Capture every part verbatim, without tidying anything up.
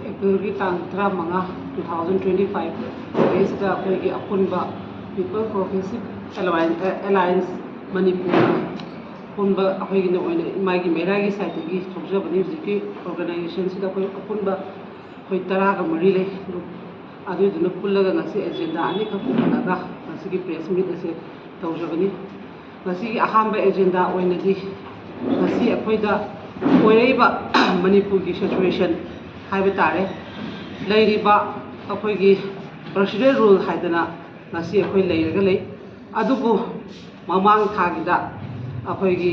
ꯑꯦꯄ꯭ꯔꯤꯜꯒꯤ ꯇꯥꯡ ꯇꯔꯥꯃꯉꯥ, two thousand twenty five ꯁꯤꯗ ꯑꯩꯈꯣꯏꯒꯤ ꯑꯄꯨꯟꯕ People Progressive Alliance, Alliance Manipur ꯑꯄꯨꯟꯕ ꯑꯩꯈꯣꯏꯒꯤꯅ ꯑꯣꯏꯅ ꯃꯥꯒꯤ ꯃꯩꯔꯥꯒꯤ ꯁꯥꯏꯠꯇꯒꯤ ꯊꯣꯛꯆꯕꯅꯤ꯫ ꯍꯧꯖꯤꯛꯀꯤ ꯑꯣꯔꯒꯅꯥꯏꯖꯦꯁꯟꯁꯤꯗ ꯑꯩꯈꯣꯏ ꯑꯄꯨꯟꯕ ꯑꯩꯈꯣꯏ ꯇꯔꯥꯒ ꯃꯔꯤ ꯂꯩ꯫ ꯑꯗꯨꯏꯗꯨꯅ ꯄꯨꯜꯂꯒ ꯉꯁꯤ ꯑꯦꯖꯦꯟꯗꯥ ꯑꯅꯤꯈꯛ ꯄꯨꯈꯠꯂꯒ ꯉꯁꯤꯒꯤ ꯄ꯭ꯔꯦꯁ ꯃꯤꯠ ꯑꯁꯦ ꯇꯧꯖꯕꯅꯤ꯫ ꯉꯁꯤꯒꯤ ꯑꯍꯥꯟꯕ ꯑꯦꯖꯦꯟꯗꯥ ꯑꯣꯏꯅꯗꯤ ꯉꯁꯤ ꯑꯩꯈꯣꯏꯗ ꯑꯣꯏꯔꯛꯏꯕ ꯃꯅꯤꯄꯨꯔꯒꯤ ꯁꯤꯆꯨꯋꯦꯁꯟ ꯍꯥꯏꯕ ꯇꯥꯔꯦ, ꯂꯩꯔꯤꯕ ꯑꯩꯈꯣꯏꯒꯤ ꯄ꯭ꯔꯁꯤꯗꯦꯟ ꯔꯨꯜ ꯍꯥꯏꯗꯅ ꯉꯁꯤ ꯑꯩꯈꯣꯏ ꯂꯩꯔꯒ ꯂꯩ꯫ ꯑꯗꯨꯕꯨ ꯃꯃꯥꯡ ꯊꯥꯒꯤꯗ ꯑꯩꯈꯣꯏꯒꯤ,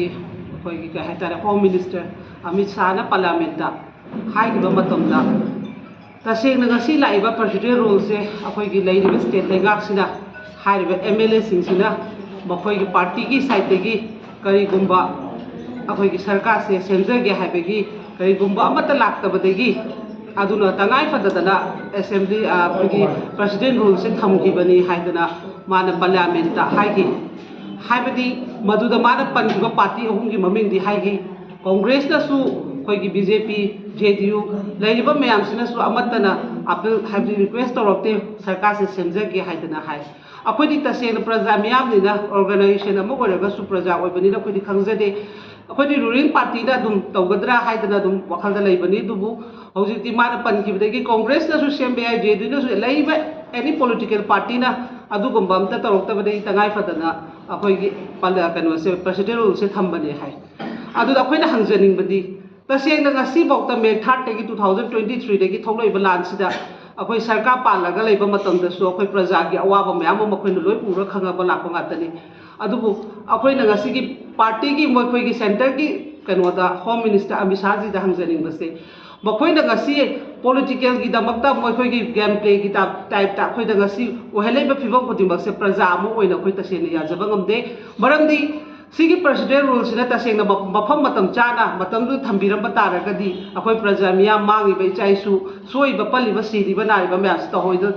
ꯑꯩꯈꯣꯏꯒꯤ ꯀꯩ ꯍꯥꯏꯇꯥꯔꯦ, ꯍꯣꯝ ꯃꯤꯅꯤꯁꯇꯔ ꯑꯃꯤꯠ ꯁꯥꯍꯅ ꯄꯥꯔꯂꯤꯌꯥꯃꯦꯟꯠꯇ ꯍꯥꯏꯈꯤꯕ ꯃꯇꯝꯗ, ꯇꯁꯦꯡꯅ ꯉꯁꯤ ꯂꯥꯛꯏꯕ ꯄ꯭ꯔꯁꯤꯗꯦꯟ ꯔꯨꯜꯁꯦ ꯑꯩꯈꯣꯏꯒꯤ ꯂꯩꯔꯤꯕ ꯁ꯭ꯇꯦꯠ ꯂꯩꯉꯥꯛꯁꯤꯅ, ꯍꯥꯏꯔꯤꯕ ꯑꯦꯝ ꯑꯦꯜ ꯑꯦꯁꯤꯡꯁꯤꯅ ꯃꯈꯣꯏꯒꯤ ꯄꯥꯔꯇꯤꯒꯤ ꯁꯥꯏꯠꯇꯒꯤ ꯀꯔꯤꯒꯨꯝꯕ ꯑꯩꯈꯣꯏꯒꯤ ꯁꯔꯀꯥꯔꯁꯦ ꯁꯦꯝꯖꯒꯦ ꯍꯥꯏꯕꯒꯤ ꯀꯔꯤꯒꯨꯝꯕ ꯑꯃꯠꯇ ꯂꯥꯛꯇꯕꯗꯒꯤ, ꯑꯗꯨꯅ ꯇꯉꯥꯏ ꯐꯗꯗꯅ ꯑꯦꯁꯦꯝꯕ꯭ꯂꯤ, ꯑ, ꯑꯩꯈꯣꯏꯒꯤ ꯄ꯭ꯔꯁꯤꯗꯦꯟ ꯔꯨꯜꯁꯦ ꯊꯝꯈꯤꯕꯅꯤ ꯍꯥꯏꯗꯅ ꯃꯥꯅ ꯄꯥꯔꯂꯤꯌꯥꯃꯦꯟꯠꯇ ꯍꯥꯏꯈꯤ꯫ ꯍꯥꯏꯕꯗꯤ ꯃꯗꯨꯗ ꯃꯥꯅ ꯄꯟꯈꯤꯕ ꯄꯥꯔꯇꯤ ꯑꯍꯨꯝꯒꯤ ꯃꯃꯤꯡꯗꯤ ꯍꯥꯏꯈꯤ꯫ ꯀꯣꯡꯒ꯭ꯔꯦꯁꯅꯁꯨ, ꯑꯩꯈꯣꯏꯒꯤ ꯕꯤ ꯖꯦ ꯄꯤ, ꯖꯦ ꯗꯤ ꯌꯨ, ꯂꯩꯔꯤꯕ ꯃꯌꯥꯝꯁꯤꯅꯁꯨ ꯑꯃꯠꯇꯅ ꯑꯥꯄꯤꯜ, ꯍꯥꯏꯕꯗꯤ ꯔꯤꯀ꯭ꯋꯦꯁ ꯇꯧꯔꯛꯇꯦ ꯁꯔꯀꯥꯔꯁꯦ ꯁꯦꯝꯖꯒꯦ ꯍꯥꯏꯗꯅ ꯍꯥꯏ꯫ ꯑꯩꯈꯣꯏꯗꯤ ꯇꯁꯦꯡꯅ ꯄ꯭ꯔꯖꯥ ꯃꯤꯌꯥꯝꯅꯤꯅ, ꯑꯣꯔꯒꯅꯥꯏꯖꯦꯁꯟ ꯑꯃ ꯑꯣꯏꯔꯒꯁꯨ ꯄ꯭ꯔꯖꯥ ꯑꯣꯏꯕꯅꯤꯅ ꯑꯩꯈꯣꯏꯗꯤ ꯈꯪꯖꯗꯦ꯫ ꯑꯩꯈꯣꯏꯗꯤ ꯔꯨꯂꯤꯡ ꯄꯥꯔꯇꯤꯅ ꯑꯗꯨꯝ ꯇꯧꯒꯗ꯭ꯔꯥ ꯍꯥꯏꯗꯅ ꯑꯗꯨꯝ ꯋꯥꯈꯜꯗ ꯂꯩꯕꯅꯤ꯫ ꯑꯗꯨꯕꯨ ꯍꯧꯖꯤꯛꯇꯤ ꯃꯥꯅ ꯄꯟꯈꯤꯕꯗꯒꯤ ꯀꯣꯡꯒ꯭ꯔꯦꯁꯅꯁꯨ ꯁꯦꯝꯕ ꯌꯥꯏ, ꯖꯦ ꯗꯤ ꯌꯨꯅꯁꯨ, ꯂꯩꯔꯤꯕ ꯑꯦꯅꯤ ꯄꯣꯂꯤꯇꯤꯀꯦꯜ ꯄꯥꯔꯇꯤꯅ ꯑꯗꯨꯒꯨꯝꯕ ꯑꯝꯇ ꯇꯧꯔꯛꯇꯕꯗꯒꯤ ꯇꯉꯥꯏ ꯐꯗꯅ ꯑꯩꯈꯣꯏꯒꯤ ꯄꯥꯂ-, ꯀꯩꯅꯣꯁꯦ, ꯄ꯭ꯔꯁꯤꯗꯦꯟ ꯔꯨꯜꯁꯦ ꯊꯝꯕꯅꯦ ꯍꯥꯏ꯫ ꯑꯗꯨꯗ ꯑꯩꯈꯣꯏꯅ ꯍꯪꯖꯅꯤꯡꯕꯗꯤ, ꯇꯁꯦꯡꯅ ꯉꯁꯤꯐꯥꯎꯗ ꯃꯦ ꯊꯥꯔꯠꯇꯒꯤ two thousand twenty threeꯗꯒꯤ ꯊꯣꯛꯂꯛꯏꯕ ꯂꯥꯟꯁꯤꯗ ꯑꯩꯈꯣꯏ ꯁꯔꯀꯥꯔ ꯄꯥꯜꯂꯒ ꯂꯩꯕ ꯃꯇꯝꯗꯁꯨ ꯑꯩꯈꯣꯏ ꯄ꯭ꯔꯖꯥꯒꯤ ꯑꯋꯥꯕ ꯃꯌꯥꯝ ꯑꯃ ꯑꯩꯈꯣꯏꯅ ꯂꯣꯏ ꯎꯔ ꯈꯪꯉꯕ ꯂꯥꯛꯄ ꯉꯥꯛꯇꯅꯤ꯫ ꯑꯗꯨꯕꯨ ꯑꯩꯈꯣꯏꯅ ꯉꯁꯤꯒꯤ ꯄꯥꯔꯇꯤꯒꯤ, ꯃꯈꯣꯏꯒꯤ ꯁꯦꯟꯇꯔꯒꯤ ꯀꯩꯅꯣꯗ, ꯍꯣꯝ ꯃꯤꯅꯤꯁꯇꯔ ꯑꯃꯤꯠ ꯁꯥꯍꯖꯤꯗ ꯍꯪꯖꯅꯤꯡꯕꯁꯦ, ꯃꯈꯣꯏꯅ ꯉꯁꯤ ꯄꯣꯂꯤꯇꯤꯀꯦꯜꯒꯤꯗꯃꯛꯇ ꯃꯈꯣꯏꯒꯤ ꯒꯦꯝ ꯄ꯭ꯂꯦꯒꯤ ꯇꯥꯏꯞ-, ꯇꯥꯏꯞꯇ ꯑꯩꯈꯣꯏꯗ ꯉꯁꯤ ꯑꯣꯏꯍꯜꯂꯛꯏꯕ ꯐꯤꯕꯝ ꯈꯨꯗꯤꯡꯃꯛꯁꯦ ꯄ꯭ꯔꯖꯥ ꯑꯃ ꯑꯣꯏꯅ ꯑꯩꯈꯣꯏ ꯇꯁꯦꯡꯅ ꯌꯥꯖꯕ ꯉꯝꯗꯦ꯫ ꯃꯔꯝꯗꯤ ꯁꯤꯒꯤ ꯄ꯭ꯔꯁꯤꯗꯦꯟ ꯔꯨꯜꯁꯤꯅ ꯇꯁꯦꯡꯅ ꯃ- ꯃꯐꯝ ꯃꯇꯝ ꯆꯥꯅ ꯃꯇꯝꯗꯨꯗ ꯊꯝꯕꯤꯔꯝꯕ ꯇꯥꯔꯒꯗꯤ, ꯑꯩꯈꯣꯏ ꯄ꯭ꯔꯖꯥ ꯃꯤꯌꯥꯝ, ꯃꯥꯡꯉꯤꯕ ꯏꯆꯥ ꯏꯁꯨ, ꯁꯣꯛꯏꯕ ꯄꯜꯂꯤꯕ ꯁꯤꯔꯤꯕ ꯅꯥꯔꯤꯕ ꯃꯌꯥꯝꯁꯤ ꯇꯧꯍꯣꯏꯗ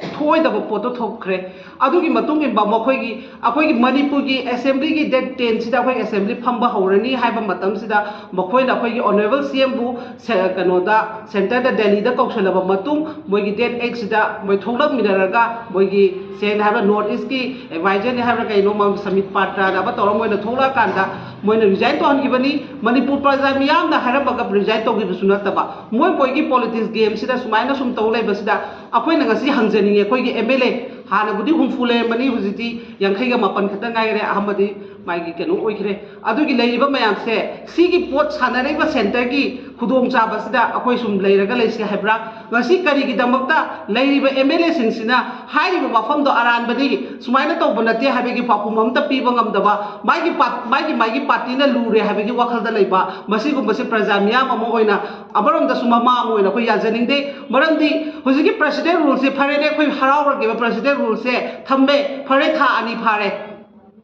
ꯊꯣꯛꯑꯣꯏꯗꯕ ꯄꯣꯠꯇꯣ ꯊꯣꯛꯈ꯭ꯔꯦ꯫ ꯑꯗꯨꯒꯤ ꯃꯇꯨꯡ ꯏꯟꯕ ꯃꯈꯣꯏꯒꯤ, ꯑꯩꯈꯣꯏꯒꯤ ꯃꯅꯤꯄꯨꯔꯒꯤ ꯑꯦꯁꯦꯝꯕ꯭ꯂꯤꯒꯤ ꯗꯦꯠ ꯇꯦꯟꯁꯤꯗ ꯑꯩꯈꯣꯏ ꯑꯦꯁꯦꯝꯕ꯭ꯂꯤ ꯐꯝꯕ ꯍꯧꯔꯅꯤ ꯍꯥꯏꯕ ꯃꯇꯝꯁꯤꯗ, ꯃꯈꯣꯏꯅ ꯑꯩꯈꯣꯏꯒꯤ ꯑꯣꯅꯔꯦꯕꯜ ꯁꯤ ꯑꯦꯝꯕꯨ ꯀꯩꯅꯣꯗ, ꯁꯦꯟꯇꯔꯗ, ꯗꯦꯜꯂꯤꯗ ꯀꯧꯁꯜꯂꯕ ꯃꯇꯨꯡ, ꯃꯣꯏꯒꯤ ꯗꯦꯠ ꯑꯩꯠꯁꯤꯗ ꯃꯣꯏ ꯊꯣꯛꯂꯛꯃꯤꯟꯅꯔꯒ, ꯃꯣꯏꯒꯤ ꯁꯦꯡꯅ ꯍꯥꯏꯕ ꯅꯣꯔꯠ ꯏꯁꯀꯤ ꯑꯦꯗꯚꯥꯏꯖꯔꯅꯤ ꯍꯥꯏꯕ꯭ꯔꯥ ꯀꯩꯅꯣ, ꯃꯥ ꯁꯃꯤꯠ ꯄꯥꯇ꯭ꯔꯥꯅ ꯑꯃ ꯇꯧꯔꯒ ꯃꯣꯏꯅ ꯊꯣꯛꯂꯛꯑꯀꯥꯟꯗ ꯃꯣꯏꯅ ꯔꯤꯖꯥꯏꯟ ꯇꯧꯍꯟꯈꯤꯕꯅꯤ꯫ ꯃꯅꯤꯄꯨꯔ ꯄ꯭ꯔꯖꯥ ꯃꯤꯌꯥꯝꯅ ꯍꯥꯏꯔꯝꯃꯒ ꯔꯤꯖꯥꯏꯟ ꯇꯧꯈꯤꯕꯁꯨ ꯅꯠꯇꯕ, ꯃꯣꯏ ꯃꯣꯏꯒꯤ ꯄꯣꯂꯤꯇꯤꯛꯁ ꯒꯦꯝꯁꯤꯗ ꯁꯨꯃꯥꯏꯅ ꯁꯨꯝ ꯇꯧ ꯂꯩꯕꯁꯤꯗ ꯑꯩꯈꯣꯏꯅ ꯉꯁꯤ ꯍꯪꯖꯅꯤꯡꯉꯦ, ꯑꯩꯈꯣꯏꯒꯤ ꯑꯦꯝ ꯑꯦꯜ ꯑꯦ ꯍꯥꯟꯅꯕꯨꯗꯤ ꯍꯨꯝꯐꯨ ꯂꯩꯔꯝꯕꯅꯤ, ꯍꯧꯖꯤꯛꯇꯤ ꯌꯥꯡꯈꯩꯒ ꯃꯥꯄꯟ ꯈꯛꯇ ꯉꯥꯏꯔꯦ, ꯑꯍꯥꯟꯕꯗꯤ ꯃꯥꯒꯤ ꯀꯩꯅꯣ ꯑꯣꯏꯈ꯭ꯔꯦ꯫ ꯑꯗꯨꯒꯤ ꯂꯩꯔꯤꯕ ꯃꯌꯥꯝꯁꯦ, ꯁꯤꯒꯤ ꯄꯣꯠ ꯁꯥꯟꯅꯔꯤꯕ ꯁꯦꯟꯇꯔꯒꯤ ꯈꯨꯗꯣꯡꯆꯥꯕꯁꯤꯗ ꯑꯩꯈꯣꯏ ꯁꯨꯝ ꯂꯩꯔꯒ ꯂꯩꯁꯤ ꯍꯥꯏꯕ꯭ꯔꯥ? ꯉꯁꯤ ꯀꯔꯤꯒꯤꯗꯃꯛꯇ ꯂꯩꯔꯤꯕ ꯑꯦꯝ ꯑꯦꯜ ꯑꯦꯁꯤꯡꯁꯤꯅ ꯍꯥꯏꯔꯤꯕ ꯋꯥꯐꯝꯗꯣ ꯑꯔꯥꯟꯕꯅꯤ, ꯁꯨꯃꯥꯏꯅ ꯇꯧꯕ ꯅꯠꯇꯦ ꯍꯥꯏꯕꯒꯤ ꯄꯥꯎꯈꯨꯝ ꯑꯃꯇ ꯄꯤꯕ ꯉꯝꯗꯕ, ꯃꯥꯒꯤ ꯄꯥ-, ꯃꯥꯒꯤ, ꯃꯥꯒꯤ ꯄꯥꯔꯇꯤꯅ ꯂꯨꯔꯦ ꯍꯥꯏꯕꯒꯤ ꯋꯥꯈꯜꯗ ꯂꯩꯕ, ꯃꯁꯤꯒꯨꯝꯕꯁꯦ ꯄ꯭ꯔꯖꯥ ꯃꯤꯌꯥꯝ ꯑꯃ ꯑꯣꯏꯅ, ꯑꯃꯔꯣꯝꯗꯁꯨ ꯃꯃꯥ ꯑꯃ ꯑꯣꯏꯅ ꯑꯩꯈꯣꯏ ꯌꯥꯖꯅꯤꯡꯗꯦ꯫ ꯃꯔꯝꯗꯤ ꯍꯧꯖꯤꯛꯀꯤ ꯄ꯭ꯔꯁꯤꯗꯦꯟ ꯔꯨꯜꯁꯦ, ꯐꯔꯦꯅꯦ, ꯑꯩꯈꯣꯏ ꯍꯔꯥꯎꯔꯒꯦꯕ, ꯄ꯭ꯔꯁꯤꯗꯦꯟ ꯔꯨꯜꯁꯦ ꯊꯝꯃꯦ, ꯐꯔꯦ, ꯊꯥ ꯑꯅꯤ ꯐꯥꯔꯦ꯫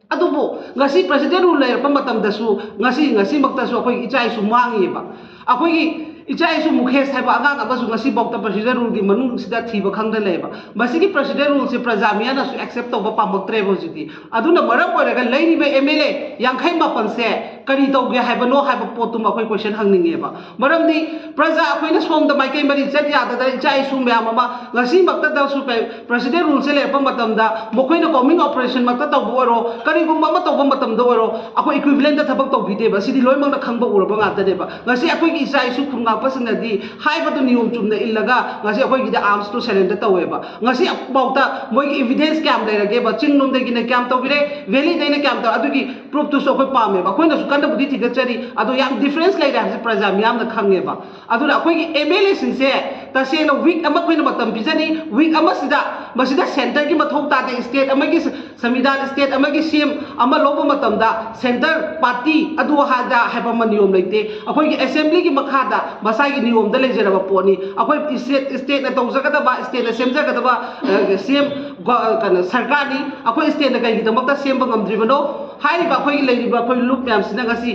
ꯑꯗꯨꯕꯨ ꯉꯁꯤ ꯄ꯭ꯔꯁꯤꯗꯦꯟ ꯔꯨꯜ ꯂꯩꯔꯛꯄ ꯃꯇꯝꯗꯁꯨ, ꯉꯁꯤ, ꯉꯁꯤꯃꯛꯇꯁꯨ ꯑꯩꯈꯣꯏꯒꯤ ꯏꯆꯥ ꯏꯁꯨ ꯃꯥꯡꯉꯤꯑꯕ꯫ ꯑꯩꯈꯣꯏꯒꯤ ꯏꯆꯥ ꯏꯁꯨ ꯃꯨꯈꯦꯁ ꯍꯥꯏꯕ ꯑꯉꯥꯡ ꯑꯃꯁꯨ ꯉꯁꯤꯐꯥꯎꯗ ꯄ꯭ꯔꯁꯤꯗꯦꯟ ꯔꯨꯜꯒꯤ ꯃꯅꯨꯡꯁꯤꯗ ꯊꯤꯕ ꯈꯪꯗ ꯂꯩꯌꯦꯕ꯫ ꯃꯁꯤꯒꯤ ꯄ꯭ꯔꯁꯤꯗꯦꯟ ꯔꯨꯜꯁꯦ ꯄ꯭ꯔꯖꯥ ꯃꯤꯌꯥꯝꯅꯁꯨ ꯑꯦꯛꯁꯦꯞ ꯇꯧꯕ ꯄꯥꯝꯃꯛꯇ꯭ꯔꯦꯕ ꯍꯧꯖꯤꯛꯇꯤ꯫ ꯑꯗꯨꯅ ꯃꯔꯝ ꯑꯣꯏꯔꯒ ꯂꯩꯔꯤꯕ ꯑꯦꯝ ꯑꯦꯜ ꯑꯦ ꯌꯥꯡꯈꯩ ꯃꯥꯄꯟꯁꯦ ꯀꯔꯤ ꯇꯧꯒꯦ ꯍꯥꯏꯕꯅꯣ ꯍꯥꯏꯕ ꯄꯣꯠꯇꯨꯃ ꯑꯩꯈꯣꯏ ꯀꯣꯏꯁꯟ ꯍꯪꯅꯤꯡꯉꯦꯕ꯫ ꯃꯔꯝꯗꯤ ꯄ꯭ꯔꯖꯥ ꯑꯩꯈꯣꯏꯅ ꯁꯣꯝꯗ ꯃꯥꯏꯀꯩ ꯃꯔꯤ ꯆꯠ ꯌꯥꯗꯗꯅ ꯏꯆꯥ ꯏꯁꯨ ꯃꯌꯥꯝ ꯑꯃ ꯉꯁꯤꯃꯛꯇꯗꯁꯨ ꯀꯩ-, ꯄ꯭ꯔꯁꯤꯗꯦꯟ ꯔꯨꯜꯁꯦ ꯂꯩꯔꯛꯄ ꯃꯇꯝꯗ ꯃꯈꯣꯏꯅ ꯀꯣꯃꯤꯡ ꯑꯣꯄꯔꯦꯁꯟꯃꯛꯇ ꯇꯧꯕ ꯑꯣꯏꯔꯣ, ꯀꯔꯤꯒꯨꯝꯕ ꯑꯃ ꯇꯧꯕ ꯃꯇꯝꯗ ꯑꯣꯏꯔꯣ, ꯑꯩꯈꯣꯏ ꯏꯀ꯭ꯋꯤꯚꯤꯂꯦꯟꯗ ꯊꯕꯛ ꯇꯧꯕꯤꯗꯦꯕ꯫ ꯁꯤꯗꯤ ꯂꯣꯏꯅꯃꯛꯅ ꯈꯪꯕ ꯎꯔꯕ ꯉꯥꯛꯇꯅꯦꯕ꯫ ꯉꯁꯤ ꯑꯩꯈꯣꯏꯒꯤ ꯏꯆꯥ ꯏꯁꯨ ꯈꯨꯟ ꯉꯥꯛꯄꯁꯤꯡꯅꯗꯤ ꯍꯥꯏꯕꯗꯨ ꯅꯤꯌꯣꯝ ꯆꯨꯝꯅ ꯏꯜꯂꯒ ꯉꯁꯤ ꯑꯩꯈꯣꯏꯒꯤꯗꯤ ꯑꯥꯔꯝꯁꯇꯨ ꯁꯔꯦꯟꯗꯔ ꯇꯧꯋꯦꯕ꯫ ꯉꯁꯤ ꯐꯥꯎꯗ ꯃꯣꯏꯒꯤ ꯏꯚꯤꯗꯦꯟꯁ ꯀꯌꯥꯝ ꯂꯩꯔꯒꯦꯕ? ꯆꯤꯡꯂꯣꯝꯗꯒꯤꯅ ꯀꯌꯥꯝ ꯇꯧꯕꯤꯔꯦ, ꯚꯦꯂꯤꯗꯩꯅ ꯀꯌꯥꯝ ꯇꯧ-, ꯑꯗꯨꯒꯤ ꯄ꯭ꯔꯨꯐꯇꯨꯁꯨ ꯑꯩꯈꯣꯏ ꯄꯥꯝꯃꯦꯕ꯫ ꯑꯩꯈꯣꯏꯅꯁꯨ ꯀꯟꯅꯕꯨꯗꯤ ꯊꯤꯒꯠꯆꯔꯤ, ꯑꯗꯣ ꯌꯥꯝ ꯗꯤꯐ꯭ꯔꯦꯟꯁ ꯂꯩꯔꯦ ꯍꯥꯏꯕꯁꯦ ꯄ꯭ꯔꯖꯥ ꯃꯤꯌꯥꯝꯅ ꯈꯪꯉꯦꯕ꯫ ꯑꯗꯨꯅ ꯑꯩꯈꯣꯏꯒꯤ ꯑꯦꯝ ꯑꯦꯜ ꯑꯦꯁꯤꯡꯁꯦ ꯇꯁꯦꯡꯅ ꯋꯤꯛ ꯑꯃ ꯑꯩꯈꯣꯏꯅ ꯃꯇꯝ ꯄꯤꯖꯅꯤ, ꯋꯤꯛ ꯑꯃꯁꯤꯗ ꯃꯁꯤꯗ ꯁꯦꯟꯇꯔꯒꯤ ꯃꯊꯧ ꯇꯥꯗꯦ꯫ ꯁ꯭ꯇꯦꯠ ꯑꯃꯒꯤ ꯁ-, ꯁꯪꯕꯤꯙꯥꯟ, ꯁ꯭ꯇꯦꯠ ꯑꯃꯒꯤ ꯁꯤ ꯑꯦꯝ ꯑꯃ ꯂꯧꯕ ꯃꯇꯝꯗ ꯁꯦꯟꯇꯔ ꯄꯥꯔꯇꯤ ꯑꯗꯨ ꯑꯗꯥ ꯍꯥꯏꯕ ꯑꯃ ꯅꯤꯌꯣꯝ ꯂꯩꯇꯦ꯫ ꯑꯩꯈꯣꯏꯒꯤ ꯑꯦꯁꯦꯝꯕ꯭ꯂꯤꯒꯤ ꯃꯈꯥꯗ ꯃꯁꯥꯒꯤ ꯅꯤꯌꯣꯝꯗ ꯂꯩꯖꯔꯕ ꯄꯣꯠꯅꯤ꯫ ꯑꯩꯈꯣꯏ ꯁ꯭ꯇꯦꯠ, ꯁ꯭ꯇꯦꯠꯅ ꯇꯧꯖꯒꯗꯕ, ꯁ꯭ꯇꯦꯠꯅ ꯁꯦꯝꯖꯒꯗꯕ, ꯑ, ꯁꯤ ꯑꯦꯝ ꯒꯣ-, ꯀꯩꯅꯣ, ꯁꯔꯀꯥꯔꯅꯤ꯫ ꯑꯩꯈꯣꯏ ꯁ꯭ꯇꯦꯠꯅ ꯀꯩꯒꯤꯗꯃꯛꯇ ꯁꯦꯝꯕ ꯉꯝꯗ꯭ꯔꯤꯕꯅꯣ? ꯍꯥꯏꯔꯤꯕ ꯑꯩꯈꯣꯏꯒꯤ ꯂꯩꯔꯤꯕ ꯑꯩꯈꯣꯏ ꯂꯨꯞ ꯃꯌꯥꯝꯁꯤꯅ ꯉꯁꯤ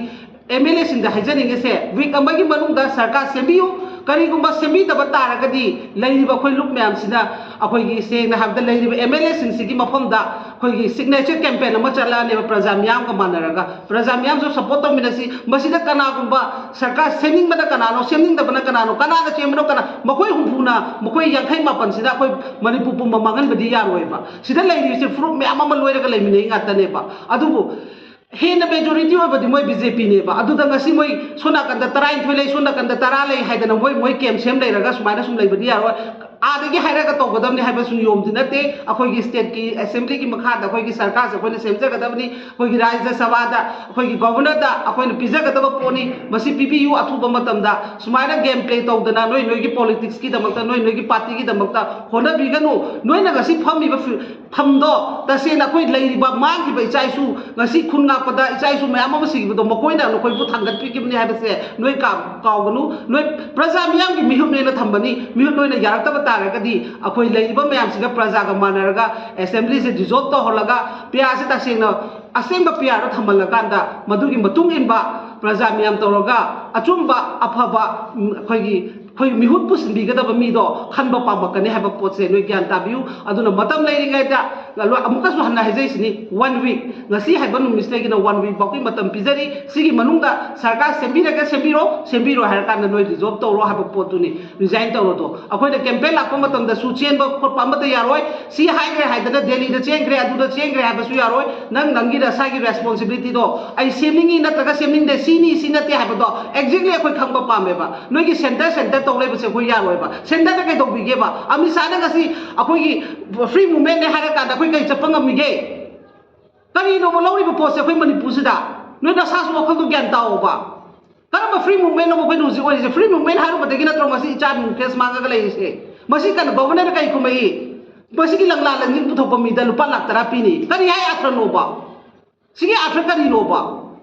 ꯑꯦꯝ ꯑꯦꯜ ꯑꯦꯁꯤꯡꯗ ꯍꯥꯏꯖꯅꯤꯡꯉꯤꯁꯦ, ꯋꯤꯛ ꯑꯃꯒꯤ ꯃꯅꯨꯡꯗ ꯁꯔꯀꯥꯔ ꯁꯦꯝꯕꯤꯌꯨ꯫ ꯀꯔꯤꯒꯨꯝꯕ ꯁꯦꯝꯕꯤꯗꯕ ꯇꯥꯔꯒꯗꯤ ꯂꯩꯔꯤꯕ ꯑꯩꯈꯣꯏ ꯂꯨꯞ ꯃꯌꯥꯝꯁꯤꯅ ꯑꯩꯈꯣꯏꯒꯤ ꯁꯦꯡꯅ ꯍꯥꯏꯕꯗ ꯂꯩꯔꯤꯕ ꯑꯦꯝ ꯑꯦꯜ ꯑꯦꯁꯤꯡꯁꯤꯒꯤ ꯃꯐꯝꯗ ꯑꯩꯈꯣꯏꯒꯤ ꯁꯤꯒꯅꯦꯆꯔ ꯀꯦꯝꯄꯦꯟ ꯑꯃ ꯆꯠꯂꯛꯑꯅꯦꯕ, ꯄ꯭ꯔꯖꯥ ꯃꯤꯌꯥꯝꯒ ꯃꯥꯟꯅꯔꯒ꯫ ꯄ꯭ꯔꯖꯥ ꯃꯤꯌꯥꯝꯁꯨ ꯁꯞꯄꯣꯔꯠ ꯇꯧꯃꯤꯟꯅꯁꯤ꯫ ꯃꯁꯤꯗ ꯀꯅꯥꯒꯨꯝꯕ ꯁꯔꯀꯥꯔ ꯁꯦꯝꯅꯤꯡꯕꯅ ꯀꯅꯥꯅꯣ, ꯁꯦꯝꯅꯤꯡꯗꯕꯅ ꯀꯅꯥꯅꯣ, ꯀꯅꯥꯅ ꯆꯦꯟꯕꯅꯣ, ꯀꯅꯥ, ꯃꯈꯣꯏ ꯍꯨꯝꯐꯨꯅ, ꯃꯈꯣꯏ ꯌꯥꯡꯈꯩ ꯃꯥꯄꯟꯁꯤꯗ ꯑꯩꯈꯣꯏ ꯃꯅꯤꯄꯨꯔ ꯄꯨꯝꯕ ꯃꯥꯡꯍꯟꯕꯗꯤ ꯌꯥꯔꯣꯏꯕ꯫ ꯁꯤꯗ ꯂꯩꯔꯤꯕꯁꯤ ꯐꯨꯔꯨꯞ ꯃꯌꯥꯝ ꯑꯃ ꯂꯣꯏꯔꯒ ꯂꯩꯃꯤꯟꯅꯩ ꯉꯥꯛꯇꯅꯦꯕ꯫ ꯑꯗꯨꯕꯨ ꯍꯦꯟꯅ ꯃꯦꯖꯣꯔꯤꯇꯤ ꯑꯣꯏꯕꯗꯤ ꯃꯣꯏ ꯕꯤ ꯖꯦ ꯄꯤꯅꯦꯕ꯫ ꯑꯗꯨꯗ ꯉꯁꯤ ꯃꯣꯏ ꯁꯣꯝ ꯅꯥꯀꯟꯗ ꯇꯔꯥꯅꯤꯊꯣꯏ ꯂꯩ, ꯁꯣꯝ ꯅꯥꯀꯟꯗ ꯇꯔꯥ ꯂꯩ ꯍꯥꯏꯗꯅ ꯃꯣꯏ, ꯃꯣꯏ ꯀꯦꯝ ꯁꯦꯝ ꯂꯩꯔꯒ ꯁꯨꯃꯥꯏꯅ ꯁꯨꯝ ꯂꯩꯕꯗꯤ ꯌꯥꯔꯣꯏ꯫ ꯑꯥꯗꯒꯤ ꯍꯥꯏꯔꯒ ꯇꯧꯒꯗꯕꯅꯤ ꯍꯥꯏꯕꯁꯨ ꯅꯤꯌꯣꯝꯗꯤ ꯅꯠꯇꯦ꯫ ꯑꯩꯈꯣꯏꯒꯤ ꯁ꯭ꯇꯦꯠꯀꯤ ꯑꯦꯁꯦꯝꯕ꯭ꯂꯤꯒꯤ ꯃꯈꯥꯗ ꯑꯩꯈꯣꯏꯒꯤ ꯁꯔꯀꯥꯔꯁꯦ ꯑꯩꯈꯣꯏꯅ ꯁꯦꯝꯖꯒꯗꯕꯅꯤ꯫ ꯑꯩꯈꯣꯏꯒꯤ ꯔꯥꯖ꯭ꯌ ꯁꯚꯥꯗ ꯑꯩꯈꯣꯏꯒꯤ ꯒꯣꯚꯔꯅꯔꯗ ꯑꯩꯈꯣꯏꯅ ꯄꯤꯖꯒꯗꯕ ꯄꯣꯠꯅꯤ꯫ ꯃꯁꯤ ꯄꯤꯕꯤꯌꯨ, ꯑꯊꯨꯕ ꯃꯇꯝꯗ ꯁꯨꯃꯥꯏꯅ ꯒꯦꯝ ꯄ꯭ꯂꯦ ꯇꯧꯗꯅ ꯅꯣꯏ ꯅꯣꯏꯒꯤ ꯄꯣꯂꯤꯇꯤꯛꯁꯀꯤꯗꯃꯛꯇ, ꯅꯣꯏ ꯅꯣꯏꯒꯤ ꯄꯥꯔꯇꯤꯒꯤꯗꯃꯛꯇ ꯍꯣꯠꯅꯕꯤꯒꯅꯨ꯫ ꯅꯣꯏꯅ ꯉꯁꯤ ꯐꯝꯃꯤꯕ ꯐꯤ-, ꯐꯝꯗꯣ ꯇꯁꯦꯡꯅ ꯑꯩꯈꯣꯏ ꯂꯩꯔꯤꯕ ꯃꯥꯡꯈꯤꯕ ꯏꯆꯥ ꯏꯁꯨ, ꯉꯁꯤ ꯈꯨꯟ ꯉꯥꯛꯄꯗ ꯏꯆꯥ ꯏꯁꯨ ꯃꯌꯥꯝ ꯑꯃ ꯁꯤꯈꯤꯕꯗꯣ ꯃꯈꯣꯏꯅ ꯅꯈꯣꯏꯕꯨ ꯊꯥꯡꯒꯠꯄꯤꯈꯤꯕꯅꯤ ꯍꯥꯏꯕꯁꯦ ꯅꯣꯏ ꯀꯥ-, ꯀꯥꯎꯒꯅꯨ꯫ ꯅꯣꯏ ꯄ꯭ꯔꯖꯥ ꯃꯤꯌꯥꯝꯒꯤ ꯃꯤꯍꯨꯠꯅꯦꯅ ꯊꯝꯕꯅꯤ꯫ ꯃꯤꯍꯨꯠ ꯅꯣꯏꯅ ꯌꯥꯔꯛꯇꯕ ꯇꯥꯔꯒꯗꯤ ꯑꯩꯈꯣꯏ ꯂꯩꯔꯤꯕ ꯃꯌꯥꯝꯁꯤꯒ ꯄ꯭ꯔꯖꯥꯒ ꯃꯥꯟꯅꯔꯒ ꯑꯦꯁꯦꯝꯕ꯭ꯂꯤꯁꯦ ꯗꯤꯖꯣꯜꯕ ꯇꯧꯍꯜꯂꯒ ꯄꯤ ꯑꯥꯔꯁꯦ ꯇꯁꯦꯡꯅ ꯑꯁꯦꯡꯕ ꯄꯤ ꯑꯥꯔꯗ ꯊꯝꯍꯜꯂꯀꯥꯟꯗ ꯃꯗꯨꯒꯤ ꯃꯇꯨꯡ ꯏꯟꯕ ꯄ꯭ꯔꯖꯥ ꯃꯤꯌꯥꯝ ꯇꯧꯔꯒ ꯑꯆꯨꯝꯕ ꯑꯐꯕ, ꯎꯝ, ꯑꯩꯈꯣꯏꯒꯤ, ꯑꯩꯈꯣꯏ ꯃꯤꯍꯨꯠ ꯄꯨꯁꯤꯟꯕꯤꯒꯗꯕ ꯃꯤꯗꯣ ꯈꯟꯕ ꯄꯥꯝꯃꯛꯀꯅꯤ ꯍꯥꯏꯕ ꯄꯣꯠꯁꯦ ꯅꯣꯏ ꯒ꯭ꯌꯥꯟ ꯇꯥꯕꯤꯌꯨ꯫ ꯑꯗꯨꯅ ꯃꯇꯝ ꯂꯩꯔꯤꯉꯩꯗ, ꯑꯃꯨꯛꯀꯁꯨ ꯍꯟꯅ ꯍꯥꯏꯖꯩꯁꯤꯅꯤ, ꯋꯥꯟ ꯋꯤꯛ, ꯉꯁꯤ ꯍꯥꯏꯕ ꯅꯨꯃꯤꯠꯁꯤꯗꯒꯤꯅ ꯋꯥꯟ ꯋꯤꯛ ꯐꯥꯎꯒꯤ ꯃꯇꯝ ꯄꯤꯖꯔꯤ꯫ ꯁꯤꯒꯤ ꯃꯅꯨꯡꯗ ꯁꯔꯀꯥꯔ ꯁꯦꯝꯕꯤꯔꯒ ꯁꯦꯝꯕꯤꯔꯣ, ꯁꯦꯝꯕꯤꯔꯣꯏ ꯍꯥꯏꯔ ꯀꯥꯟꯗ ꯅꯣꯏ ꯗꯤꯖꯣꯜꯕ ꯇꯧꯔꯣ ꯍꯥꯏꯕ ꯄꯣꯠꯇꯨꯅꯤ꯫ ꯔꯤꯖꯥꯏꯟ ꯇꯧꯔꯣꯗꯣ꯫ ꯑꯩꯈꯣꯏꯅ ꯀꯦꯝꯄꯦꯟ ꯂꯥꯛꯄ ꯃꯇꯝꯗꯁꯨ ꯆꯦꯟꯕ ꯈꯣꯠꯄ ꯑꯃꯠꯇ ꯌꯥꯔꯣꯏ꯫ ꯁꯤ ꯍꯥꯏꯈ꯭ꯔꯦ ꯍꯥꯏꯗꯅ ꯗꯦꯜꯂꯤꯗ ꯆꯦꯟꯈ꯭ꯔꯦ, ꯑꯗꯨꯗ ꯆꯦꯟꯈ꯭ꯔꯦ ꯍꯥꯏꯕꯁꯨ ꯌꯥꯔꯣꯏ꯫ ꯅꯪ ꯅꯪꯒꯤ ꯅꯁꯥꯒꯤ ꯔꯦꯁꯄꯣꯟꯁꯤꯕꯤꯂꯤꯇꯤꯗꯣ, ꯑꯩ ꯁꯦꯝꯅꯤꯡꯉꯤ ꯅꯠꯇ꯭ꯔꯒ ꯁꯦꯝꯅꯤꯡꯗꯦ, ꯁꯤꯅꯤ ꯁꯤ ꯅꯠꯇꯦ ꯍꯥꯏꯕꯗꯣ ꯑꯦꯛꯖꯦꯛꯂꯤ ꯑꯩꯈꯣꯏ ꯈꯪꯕ ꯄꯥꯝꯃꯦꯕ꯫ ꯅꯣꯏꯒꯤ ꯁꯦꯟꯇꯔ ꯁꯦꯟꯇꯔ ꯇꯧ ꯂꯩꯕꯁꯦ ꯑꯩꯈꯣꯏ ꯌꯥꯔꯣꯏꯕ꯫ ꯁꯦꯟꯇꯔꯗ ꯀꯩꯗꯧꯕꯤꯒꯦꯕ? ꯑꯃꯤꯠ ꯁꯥꯍꯅ ꯉꯁꯤ ꯑꯩꯈꯣꯏꯒꯤ ꯐ꯭ꯔꯤ ꯃꯨꯚꯃꯦꯟꯅꯦ ꯍꯥꯏꯔꯀꯥꯟꯗ ꯑꯩꯈꯣꯏ ꯀꯩ ꯆꯠꯄ ꯉꯝꯃꯤꯒꯦ? ꯀꯔꯤꯅꯣꯕ ꯂꯧꯔꯤꯕ ꯄꯣꯠꯁꯦ ꯑꯩꯈꯣꯏ ꯃꯅꯤꯄꯨꯔꯁꯤꯗ? ꯅꯣꯏ ꯅꯁꯥꯁꯨ ꯋꯥꯈꯜꯗꯣ ꯒ꯭ꯌꯥꯟ ꯇꯥꯑꯣꯕ꯫ ꯀꯔꯝꯕ ꯐ꯭ꯔꯤ ꯃꯨꯚꯃꯦꯟꯅꯣꯕ ꯑꯩꯈꯣꯏꯅ ꯍꯧꯖꯤꯛ ꯑꯣꯏꯔꯤꯁꯦ? ꯐ꯭ꯔꯤ ꯃꯨꯚꯃꯦꯟ ꯍꯥꯏꯔꯨꯕꯗꯒꯤ ꯅꯠꯇ꯭ꯔꯣ ꯉꯁꯤ ꯏꯆꯥ ꯏꯃꯨꯡ ꯀꯦꯁ ꯃꯥꯡꯉꯒ ꯂꯩꯔꯤꯁꯦ? ꯃꯁꯤ ꯀꯩꯅꯣ, ꯒꯣꯚꯔꯅꯔꯅ ꯀꯔꯤ ꯈꯨꯝꯃꯛꯏ? ꯃꯁꯤꯒꯤ ꯂꯪꯂꯥ ꯂꯪꯖꯤꯡ ꯄꯨꯊꯣꯛꯄ ꯃꯤꯗ ꯂꯨꯄꯥ ꯂꯥꯛ ꯇꯔꯥ ꯄꯤꯅꯤ꯫ ꯀꯔꯤ ꯍꯥꯏ ꯑꯥꯊ꯭ꯔꯅꯣꯕ? ꯁꯤꯒꯤ ꯑꯥꯊ꯭ꯔ ꯀꯔꯤꯅꯣꯕ?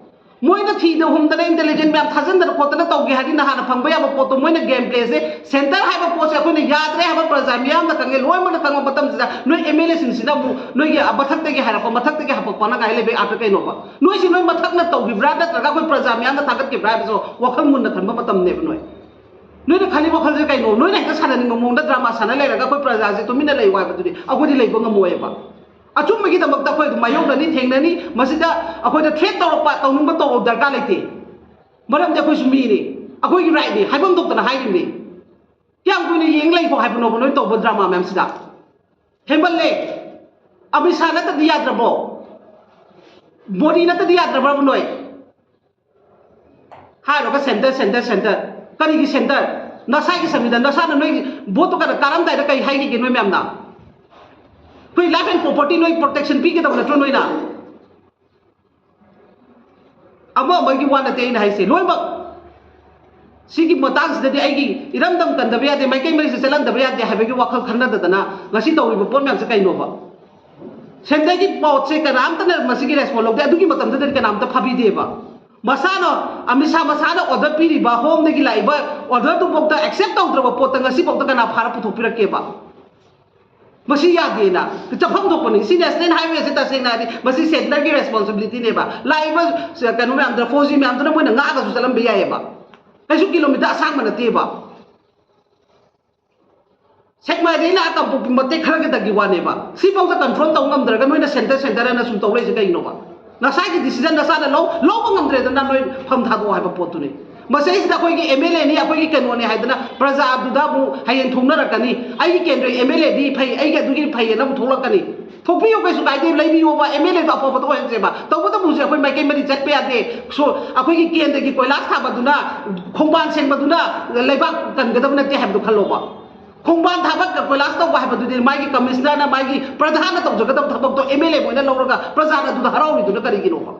ꯃꯣꯏꯅ ꯊꯤꯗ ꯍꯨꯝꯗꯅ, ꯏꯟꯇꯦꯂꯤꯖꯦꯟ ꯃꯌꯥꯝ ꯊꯥꯖꯤꯟꯗꯅ ꯈꯣꯠꯇꯅ ꯇꯧꯒꯦ ꯍꯥꯏꯗꯤ ꯅꯍꯥꯟꯅ ꯐꯪꯕ ꯌꯥꯕ ꯄꯣꯠꯇꯣ ꯃꯣꯏꯅ ꯒꯦꯝ ꯄ꯭ꯂꯦꯁꯦ, ꯁꯦꯟꯇꯔ ꯍꯥꯏꯕ ꯄꯣꯠꯁꯦ ꯑꯩꯈꯣꯏꯅ ꯌꯥꯗ꯭ꯔꯦ ꯍꯥꯏꯕ ꯄ꯭ꯔꯖꯥ ꯃꯤꯌꯥꯝꯅ ꯈꯪꯉꯦ, ꯂꯣꯏꯅꯃꯛꯅ ꯈꯪꯕ ꯃꯇꯝꯁꯤꯗ ꯅꯣꯏ ꯑꯦꯝ ꯑꯦꯜ ꯑꯦꯁꯤꯡꯁꯤꯅ ꯑꯃꯨꯛ ꯅꯣꯏꯒꯤ ꯃꯊꯛꯇꯒꯤ ꯍꯥꯏꯔꯛꯄ, ꯃꯊꯛꯇꯒꯤ ꯍꯥꯄꯛꯄꯅ ꯀꯥꯏ ꯂꯩꯕꯩ ꯑꯥꯔꯠꯇ ꯀꯩꯅꯣꯕ? ꯅꯣꯏꯁꯤ ꯅꯣꯏ ꯃꯊꯛꯅ ꯇꯧꯈꯤꯕ꯭ꯔꯥ ꯅꯠꯇ꯭ꯔꯒ ꯑꯩꯈꯣꯏ ꯄ꯭ꯔꯖꯥ ꯃꯤꯌꯥꯝꯅ ꯊꯥꯒꯠꯈꯤꯕ꯭ꯔꯥ ꯍꯥꯏꯕꯁꯨ ꯋꯥꯈꯜ ꯃꯨꯟꯅ ꯈꯟꯕ ꯃꯇꯝꯅꯦꯕ ꯅꯣꯏ꯫ ꯅꯣꯏꯅ ꯈꯜꯂꯤ ꯋꯥꯈꯜꯁꯦ ꯀꯩꯅꯣ? ꯅꯣꯏꯅ ꯍꯦꯛꯇ ꯁꯥꯟꯅꯅꯤꯡꯕ ꯃꯑꯣꯡꯗ ꯗ꯭ꯔꯃꯥ ꯁꯥꯟꯅ ꯂꯩꯔꯒ ꯑꯩꯈꯣꯏ ꯄ꯭ꯔꯖꯥꯁꯦ ꯇꯨꯃꯤꯟꯅ ꯂꯩꯌꯨ ꯍꯥꯏꯕꯗꯨꯗꯤ ꯑꯩꯈꯣꯏꯗꯤ ꯂꯩꯕ ꯉꯝꯃꯣꯏꯕ꯫ ꯑꯆꯨꯝꯕꯒꯤꯗꯃꯛꯇ ꯑꯩꯈꯣꯏ ꯑꯗꯨꯝ ꯃꯥꯌꯣꯛꯅꯅꯤ, ꯊꯦꯡꯅꯅꯤ꯫ ꯃꯁꯤꯗ ꯑꯩꯈꯣꯏꯗ ꯊ꯭ꯔꯦꯠ ꯇꯧꯔꯛꯄ, ꯇꯧꯅꯤꯡꯕ ꯇꯧꯔꯛꯎ, ꯗꯔꯀꯥꯔ ꯂꯩꯇꯦ꯫ ꯃꯔꯝꯗꯤ ꯑꯩꯈꯣꯏꯁꯨ ꯃꯤꯅꯤ, ꯑꯩꯈꯣꯏꯒꯤ ꯔꯥꯏꯠꯅꯤ, ꯍꯥꯏꯐꯝ ꯊꯣꯛꯇꯅ ꯍꯥꯏꯔꯤꯕꯅꯤ꯫ ꯀꯌꯥꯝ ꯀꯨꯏꯅ ꯌꯦꯡ ꯂꯩꯀꯣ ꯍꯥꯏꯕꯅꯣꯕ ꯅꯣꯏ ꯇꯧꯕ ꯗ꯭ꯔꯃꯥ ꯃꯌꯥꯝꯁꯤꯗ? ꯍꯦꯟꯃꯜꯂꯦ꯫ ꯑꯃꯤꯠ ꯁꯥ ꯅꯠꯇꯗꯤ ꯌꯥꯗ꯭ꯔꯕꯣ? ꯃꯣꯗꯤ ꯅꯠꯇꯗꯤ ꯌꯥꯗ꯭ꯔꯕ꯭ꯔꯕ ꯅꯣꯏ? ꯍꯥꯏꯔꯒ ꯁꯦꯟꯇꯔ, ꯁꯦꯟꯇꯔ, ꯁꯦꯟꯇꯔ꯫ ꯀꯔꯤꯒꯤ ꯁꯦꯟꯇꯔ? ꯅꯁꯥꯒꯤ ꯁꯪꯕꯤꯙꯥꯟ, ꯅꯁꯥꯅ ꯅꯣꯏꯒꯤ ꯚꯣꯠꯇꯣ ꯀꯥꯔꯝꯗꯥꯏꯗ ꯀꯩ ꯍꯥꯏꯈꯤꯒꯦ ꯅꯣꯏ ꯃꯌꯥꯝꯅ? ꯑꯩꯈꯣꯏ life and property ꯅꯣꯏ protection ꯄꯤꯒꯗꯕ ꯅꯠꯇ꯭ꯔꯣ ꯅꯣꯏꯅ? ꯑꯃ ꯑꯃꯒꯤ ꯋꯥ ꯅꯠꯇꯦ ꯑꯩꯅ ꯍꯥꯏꯁꯦ, ꯂꯣꯏꯅꯃꯛ꯫ ꯁꯤꯒꯤ ꯃꯇꯥꯡꯁꯤꯗꯗꯤ ꯑꯩꯒꯤ ꯏꯔꯝꯗꯝ ꯀꯟꯗꯕ ꯌꯥꯗꯦ, ꯃꯥꯏꯀꯩ ꯃꯔꯤꯁꯦ ꯆꯠꯍꯟꯗꯕ ꯌꯥꯗꯦ ꯍꯥꯏꯕꯒꯤ ꯋꯥꯈꯜ ꯈꯟꯅꯗꯗꯅ ꯉꯁꯤ ꯇꯧꯔꯤꯕ ꯄꯣꯠ ꯃꯌꯥꯝꯁꯦ ꯀꯩꯅꯣꯕ? ꯁꯦꯟꯇꯔꯒꯤ ꯄꯣꯠꯁꯦ ꯀꯅꯥꯝꯇꯅ ꯃꯁꯤꯒꯤ ꯔꯦꯁꯄꯣꯟ ꯂꯧꯗꯦ꯫ ꯑꯗꯨꯒꯤ ꯃꯇꯝꯗꯨꯗꯗꯤ ꯀꯅꯥꯝꯇ ꯐꯥꯕꯤꯗꯦꯕ꯫ ꯃꯁꯥꯅ, ꯑꯃꯤꯠ ꯁꯥ ꯃꯁꯥꯅ ꯑꯣꯔꯗꯔ ꯄꯤꯔꯤꯕ, ꯍꯣꯝꯗꯒꯤ ꯂꯥꯛꯏꯕ ꯑꯣꯔꯗꯔꯗꯨꯐꯥꯎꯗ ꯑꯦꯛꯁꯦꯞ ꯇꯧꯗ꯭ꯔꯕ ꯄꯣꯠꯇ ꯉꯁꯤꯐꯥꯎꯗ ꯀꯅꯥ ꯐꯥꯔ ꯄꯨꯊꯣꯛꯄꯤꯔꯛꯀꯦꯕ? ꯃꯁꯤ ꯌꯥꯗꯦꯅ꯫ ꯆꯠꯐꯝ ꯊꯣꯛꯄꯅꯤ꯫ ꯁꯤ ꯅꯦꯁꯅꯦꯜ ꯍꯥꯏꯋꯦꯁꯦ ꯇꯁꯦꯡꯅ ꯍꯥꯏꯗꯤ ꯃꯁꯤ ꯁꯦꯟꯇꯔꯒꯤ ꯔꯦꯁꯄꯣꯟꯁꯤꯕꯤꯂꯤꯇꯤꯅꯦꯕ꯫ ꯂꯥꯛꯏꯕ ꯀꯩꯅꯣ ꯃꯌꯥꯝꯗꯨꯅ, ꯐꯣꯔ ꯖꯤ ꯃꯌꯥꯝꯗꯨꯅ ꯃꯣꯏꯅ ꯉꯥꯛꯑꯒꯁꯨ ꯆꯠꯂꯝꯕ ꯌꯥꯏꯑꯕ꯫ ꯀꯩꯁꯨ ꯀꯤꯂꯣꯃꯤꯇꯔ ꯑꯁꯥꯡꯕ ꯅꯠꯇꯦꯕ꯫ ꯁꯦꯛꯃꯥꯏꯗꯩꯅ ꯀꯥꯡꯄꯣꯛꯄꯤ ꯃꯇꯦꯛ ꯈꯔ ꯈꯛꯇꯒꯤ ꯋꯥꯅꯦꯕ꯫ ꯁꯤꯐꯥꯎꯗ ꯀꯟꯇ꯭ꯔꯣꯜ ꯇꯧ ꯉꯝꯗ꯭ꯔꯒ ꯅꯣꯏꯅ ꯁꯦꯟꯇꯔ, ꯁꯦꯟꯇꯔ ꯑꯅ ꯁꯨꯝ ꯇꯧ ꯂꯩꯁꯦ ꯀꯩꯒꯤꯅꯣꯕ? ꯅꯁꯥꯒꯤ ꯗꯤꯁꯤꯖꯟ ꯅꯁꯥꯅ ꯂꯧ, ꯂꯧꯕ ꯉꯝꯗ꯭ꯔꯦꯗꯅ ꯅꯣꯏ ꯐꯝ ꯊꯥꯗꯣꯛꯑꯣ ꯍꯥꯏꯕ ꯄꯣꯠꯇꯨꯅꯤ꯫ ꯃꯁꯤꯗꯩꯁꯤꯗ ꯑꯩꯈꯣꯏꯒꯤ ꯑꯦꯝ ꯑꯦꯜ ꯑꯦꯅꯤ, ꯑꯩꯈꯣꯏꯒꯤ ꯀꯩꯅꯣꯅꯤ ꯍꯥꯏꯗꯅ ꯄ꯭ꯔꯖꯥꯗꯨꯗ ꯑꯃꯨꯛ ꯍꯌꯦꯡ ꯊꯣꯛꯅꯔꯛꯀꯅꯤ꯫ ꯑꯩꯒꯤ ꯀꯦꯟꯗ꯭ꯔꯒꯤ ꯑꯦꯝ ꯑꯦꯜ ꯑꯦꯗꯤ ꯐꯩ, ꯑꯩꯒꯤ ꯑꯗꯨꯒꯤ ꯐꯩꯌꯦꯅ ꯑꯃꯨꯛ ꯊꯣꯛꯂꯛꯀꯅꯤ꯫ ꯊꯣꯛꯄꯤꯌꯨ, ꯀꯩꯁꯨ ꯀꯥꯏꯗꯦ, ꯂꯩꯕꯤꯌꯣꯕ, ꯑꯦꯝ ꯑꯦꯜ ꯑꯦꯗꯣ ꯑꯐꯕꯗꯣ ꯑꯣꯏꯍꯟꯁꯦꯕ꯫ ꯇꯧꯕꯇꯕꯨ ꯍꯧꯖꯤꯛ ꯑꯩꯈꯣꯏ ꯃꯥꯏꯀꯩ ꯃꯔꯤ ꯆꯠꯄ ꯌꯥꯗꯦ꯫ ꯁꯣ, ꯑꯩꯈꯣꯏꯒꯤ ꯀꯦꯟꯗ꯭ꯔꯒꯤ ꯀꯣꯏꯂꯥꯁ ꯊꯥꯕꯗꯨꯅ, ꯈꯣꯡꯕꯥꯟ ꯁꯦꯡꯕꯗꯨꯅ ꯂꯩꯕꯥꯛ ꯀꯟꯒꯗꯕ ꯅꯠꯇꯦ ꯍꯥꯏꯕꯗꯣ ꯈꯜꯂꯣꯕ꯫ ꯈꯣꯡꯕꯥꯟ ꯊꯥꯕ, ꯀꯣꯏꯂꯥꯁ ꯇꯧꯕ ꯍꯥꯏꯕꯗꯨꯗꯤ ꯃꯥꯒꯤ ꯀꯃꯤꯁꯅꯔꯅ, ꯃꯥꯒꯤ ꯄ꯭ꯔꯙꯥꯟꯅ ꯇꯧꯖꯒꯗꯕ ꯊꯕꯛꯇꯣ ꯑꯦꯝ ꯑꯦꯜ ꯑꯦ ꯃꯣꯏꯅ ꯂꯧꯔꯒ ꯄ꯭ꯔꯖꯥꯅ ꯑꯗꯨꯗ ꯍꯔꯥꯎꯔꯤꯗꯨꯅ ꯀꯔꯤꯒꯤꯅꯣꯕ?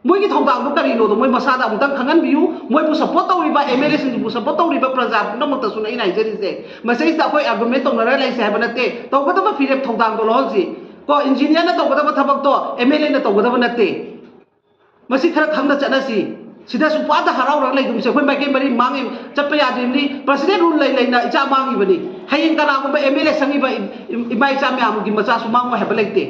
ꯃꯣꯏꯒꯤ ꯊꯧꯗꯥꯡꯗꯣ ꯀꯔꯤꯅꯣꯗꯣ ꯃꯣꯏ ꯃꯁꯥꯗ ꯑꯃꯨꯛꯇꯪ ꯈꯪꯍꯟꯕꯤꯌꯨ꯫ ꯃꯣꯏꯕꯨ ꯁꯞꯄꯣꯔꯠ ꯇꯧꯔꯤꯕ ꯑꯦꯝ ꯑꯦꯜ ꯑꯦꯁꯤꯡꯕꯨ ꯁꯞꯄꯣꯔꯠ ꯇꯧꯔꯤꯕ ꯄ꯭ꯔꯖꯥ ꯄꯨꯝꯅꯃꯛꯇꯁꯨꯅꯦ ꯑꯩꯅ ꯍꯥꯏꯖꯔꯤꯁꯦ꯫ ꯃꯁꯤꯗꯩꯁꯤꯗ ꯑꯩꯈꯣꯏ ꯑꯥꯔꯒꯨꯃꯦꯟ ꯇꯧꯅꯔ ꯂꯩꯁꯦ ꯍꯥꯏꯕ ꯅꯠꯇꯦ꯫ ꯇꯧꯒꯗꯕ ꯐꯤꯔꯦꯞ ꯊꯧꯗꯥꯡꯗꯣ ꯂꯧꯍꯟꯁꯤ꯫ ꯀꯣ, ꯏꯟꯖꯤꯅꯤꯌꯥꯔꯅ ꯇꯧꯒꯗꯕ ꯊꯕꯛꯇꯣ ꯑꯦꯝ ꯑꯦꯜ ꯑꯦꯅ ꯇꯧꯒꯗꯕ ꯅꯠꯇꯦ꯫ ꯃꯁꯤ ꯈꯔ ꯈꯪꯅ ꯆꯠꯅꯁꯤ꯫ ꯁꯤꯗ ꯁꯨꯄꯥꯗ ꯍꯔꯥꯎꯔꯒ ꯂꯩꯒꯨꯝꯁꯦ꯫ ꯑꯩꯈꯣꯏ ꯃꯥꯏꯀꯩ ꯃꯔꯤ ꯃꯥꯡꯉꯤ, ꯆꯠꯄ ꯌꯥꯗ꯭ꯔꯤꯕꯅꯤ꯫ ꯄ꯭ꯔꯁꯤꯗꯦꯟ ꯔꯨꯜ ꯂꯩ ꯂꯩꯅ ꯏꯆꯥ ꯃꯥꯡꯉꯤꯕꯅꯤ꯫ ꯍꯌꯦꯡ ꯀꯅꯥꯒꯨꯝꯕ M L A ꯁꯪꯉꯤꯕ E- E- ꯏꯃꯥ ꯏꯆꯥ ꯃꯌꯥꯝꯒꯤ ꯃꯆꯥꯁꯨ ꯃꯥꯡꯉꯣꯏ ꯍꯥꯏꯕ ꯂꯩꯇꯦ꯫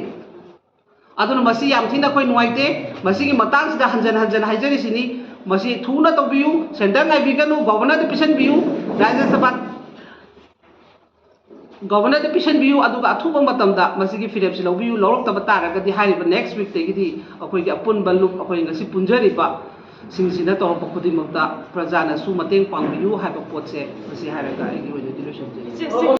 ꯑꯗꯨꯅ ꯃꯁꯤ ꯌꯥꯝ ꯊꯤꯅ ꯑꯩꯈꯣꯏ ꯅꯨꯡꯉꯥꯏꯇꯦ꯫ ꯃꯁꯤꯒꯤ ꯃꯇꯥꯡꯁꯤꯗ ꯍꯟꯖꯟ ꯍꯟꯖꯟ ꯍꯥꯏꯖꯔꯤꯁꯤꯅꯤ꯫ ꯃꯁꯤ ꯊꯨꯅ ꯇꯧꯕꯤꯌꯨ꯫ ꯁꯦꯟꯇꯔ ꯉꯥꯏꯕꯤꯒꯅꯨ, ꯒꯣꯕꯔꯅꯔꯗ ꯄꯤꯁꯤꯟꯕꯤꯌꯨ꯫ ꯔꯥꯖ꯭ꯌ ꯁꯚꯥ ꯒꯣꯕꯔꯅꯔꯗ ꯄꯤꯁꯤꯟꯕꯤꯌꯨ꯫ ꯑꯗꯨꯒ ꯑꯊꯨꯕ ꯃꯇꯝꯗ ꯃꯁꯤꯒꯤ ꯐꯤꯔꯦꯞꯁꯤ ꯂꯧꯕꯤꯌꯨ꯫ ꯂꯧꯔꯛꯇꯕ ꯇꯥꯔꯒꯗꯤ ꯍꯥꯏꯔꯤꯕ ꯅꯦꯛꯁ ꯋꯤꯛꯇꯒꯤꯗꯤ ꯑꯩꯈꯣꯏꯒꯤ ꯑꯄꯨꯟꯕ ꯂꯨꯞ, ꯑꯩꯈꯣꯏ ꯉꯁꯤ ꯄꯨꯟꯖꯔꯤꯕ ꯁꯤꯡꯁꯤꯅ ꯇꯧꯔꯛꯄ ꯈꯨꯗꯤꯡꯃꯛꯇ ꯄ꯭ꯔꯖꯥꯅꯁꯨ ꯃꯇꯦꯡ ꯄꯥꯡꯕꯤꯌꯨ ꯍꯥꯏꯕ ꯄꯣꯠꯁꯦ ꯃꯁꯤ ꯍꯥꯏꯔꯒ ꯑꯩꯒꯤ ꯑꯣꯏꯅꯗꯤ ꯂꯣꯏꯁꯤꯟꯖꯔꯤ꯫